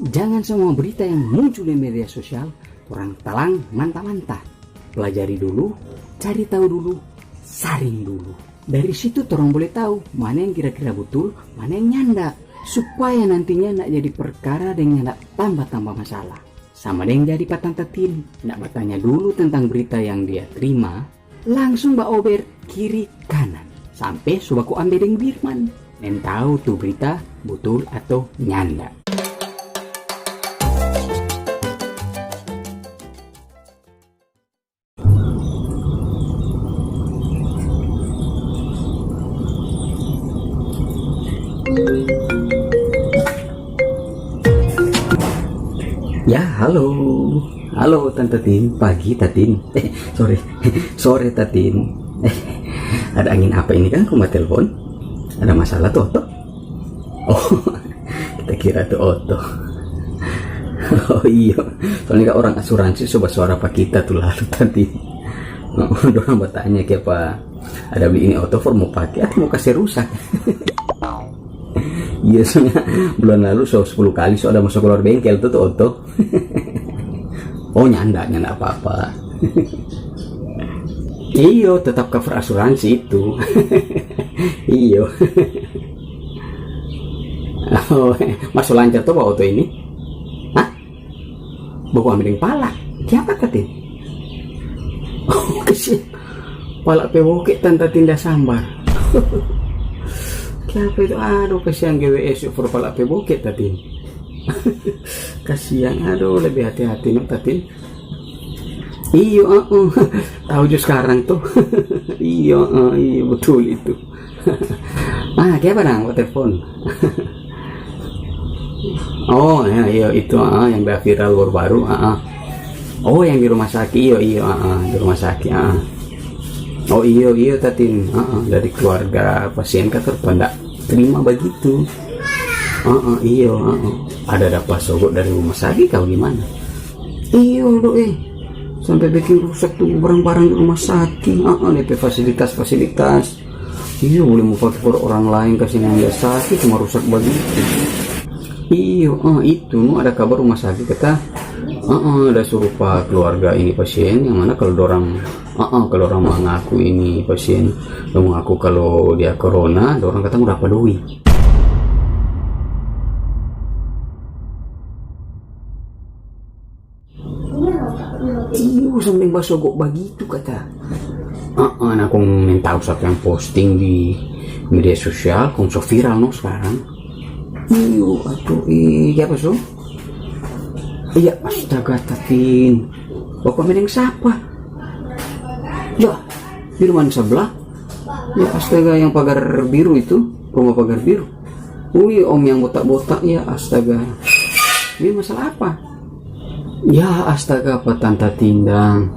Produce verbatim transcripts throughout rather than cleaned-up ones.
Jangan semua berita yang muncul di media sosial torang talang manta-manta. Pelajari dulu, cari tahu dulu, saring dulu. Dari situ torang boleh tahu mana yang kira-kira butul, mana yang nyanda, supaya nantinya ndak jadi perkara deng nyanda tamba-tamba masalah. Sama deng jadi pa Tanta Tin, ndak batanya dulu tentang berita yang dia terima, langsung baober kiri kanan sampe so baku ambe deng Birman. Nentau tu berita butul ato nyanda. Ya, halo. Halo, Tanta Tin. Pagi, Tatin. Eh, sorry. Sore, Tatin. Eh, ada angin apa ini, kang? Kong telepon? Ada masalah tu, Oto? Oh, kita kira tu Oto. Oh, iyo. Soalnya kan orang asuransi so basuara pa kita tu lalu tadi. Oh, dorang batanya kiapa ada bli ini Oto for mo pake atau mo kase rusak. Iya, soalnya bulan lalu so sepuluh kali so ada maso kaluar bengkel tu, tu Oto. Oh, nyanda, nyanda apa-apa. Iyo, tetap cover asuransi itu. Iyo. Oh, maso lancar to bawa Oto ini? Hah? Baku ambe deng pala. Kiapa, Tatin? Oh, kasiang. Pala pe boke Tanta Tin da sambar. Kiapa itu? Aduh, kasiang, G W S for pala pe boke, Tatin. Kasiang, aduh, lebih hati-hati no, Tatin. Iyo, uh-uh. Tahu jo sekarang tuh. Iyo, uh, iyo, betul itu. Ah, kiapa dang, telepon? Oh, ya, iyo, itu, ah, yang viral baru-baru, ah, ah. Oh, yang di rumah sakit, iyo, iyo, ah, ah, di rumah sakit, ah, ah. Oh, iyo, iyo, Tatin, ah, ah, dari keluarga pasien kan terpanda terima begitu. Ah, ah, iyo, ah, ah. Ada dapat sogok dari rumah sakit, kau gimana? Iyo, do, eh. Sampai bikin rusak tuh barang-barang di rumah sakit. Ah, ah, depe fasilitas-fasilitas. Iyo, boleh mo pake for orang lain, kasiang yang dia sakit, cuma rusak bagitu. Iyo, ah, itu, no, ada kabar rumah sakit kata, ah, ah, ada suruh pa keluarga ini pasien, yang mana kalau dorang, ah, ah, kalau orang mengaku ini pasien, dong mengaku kalau dia corona, dorang kata mo dapa doi. Iyo, sampe basogok bagitu kata. Ah, ah, nah, kong nintau sapa yang posting di media sosial, kong so viral no skarang. Iyo, aduh, eh, kiapa so? Iya, astaga, Tatin. Baku ambe deng sapa? Lah, di rumah sabla. Ya, astaga, yang pagar biru itu, rumah pagar biru. Ui, om yang botak-botak, ya, astaga. Ini masalah apa? Ya, astaga, apa Tanta Tin dang?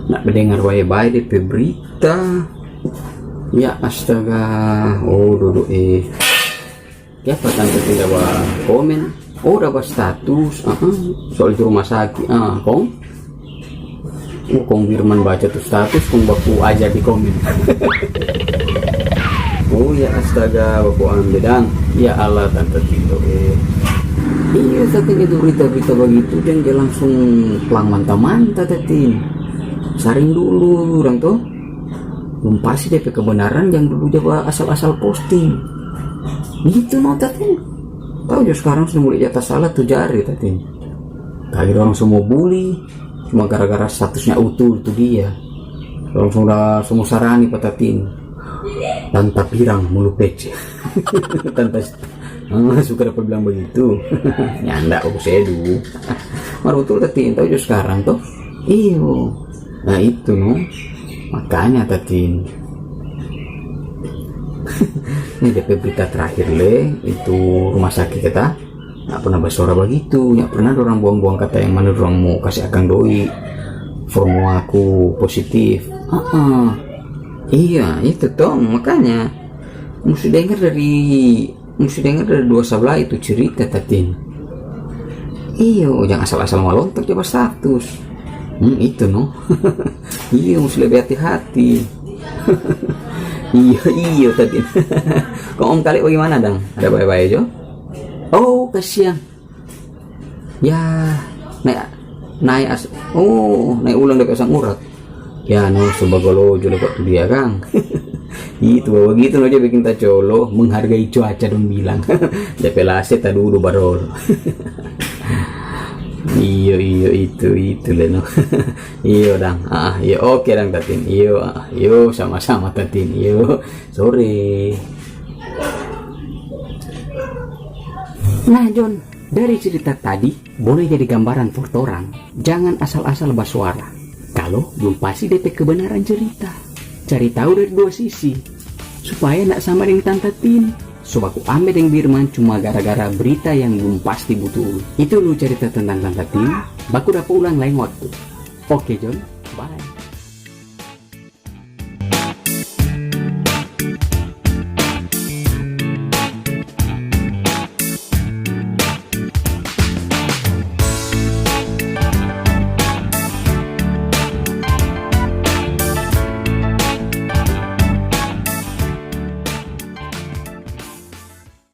Nak mendengar bae-bae depe berita. Ya, astaga. Oh, duduk, eh. Kiapa Tanta Tin da bakomen? Oh, da bastatus, ah, ah. Soal itu rumah sakit, ah, kong? Oh, kong Birman baca tu status, kong baku aja di komen. Oh ya astaga, baku ambe dang. Ya Allah, Tanta Tin do, eh. Iya, tapi itu berita-berita bagitu, deng dia langsung plang manta-manta, Tatin. Saring dulu, orang to. Belum pasti depe kebenaran, jang dulu ja ba asal-asal posting. Gitu no, Tatin. Tau jo skarang so mulai di atas salah tu jare, Tatin. Tadi orang so mo buli, cuma gara-gara statusnya utul tu dia. Orang so da so mo sarani pa Tatin. Tanta pirang mulu pece. Tanta, ah, suka dapa bilang bagitu. Nyanda, aku sedu. Mar betul, Tatin, tau jo skarang to. Iyo. Nah, itu no. Makanya, Tatin. Ini depe berita terakhir le, itu rumah sakit kita. Nggak pernah bersuara begitu, nggak pernah dorang buang-buang kata yang mana dorang mau kasih akang doi. For mau aku positif. Heeh. Iya, itu tong, makanya. Musti dengar dari Musti dengar dari dua sabla itu cerita, Tatin. Iyo, jang asal-asal malontok coba status. Hmm, itu no. Iyo, musti lebih hati-hati. Iyo, iyo, Tatin. Kong Om Kale bagaimana dang? Ada bae-bae jo? Oh, kasiang. Ya, nae, nae as-, oh, nae ulang depe asam urat. Ya, no, so bagalojo lei kwa tu dia, kang. Itu, bagitu no ja biking tacolo, menghargai cuaca dong bilang. Depe lase tadudu barol. Iyo, iyo, itu, itu lei, no. Iyo, dang. Ah, iyo, oke, dang, Tatin. Iyo, ah, iyo, sama-sama, Tatin. Iyo, sore. Nah, Jon, dari cerita tadi, boleh jadi gambaran for torang, jangan asal-asal basuara. Kalo blum pasti depe kebenaran cerita, cari tau dari dua sisi, supaya ndak sama deng Tanta Tin. So baku ambe deng Birman cuma gara-gara berita yang blum pasti butul. Itu lu cerita tentang Tanta Tin, baku dapa ulang lain waktu. Oke, Jon, bye.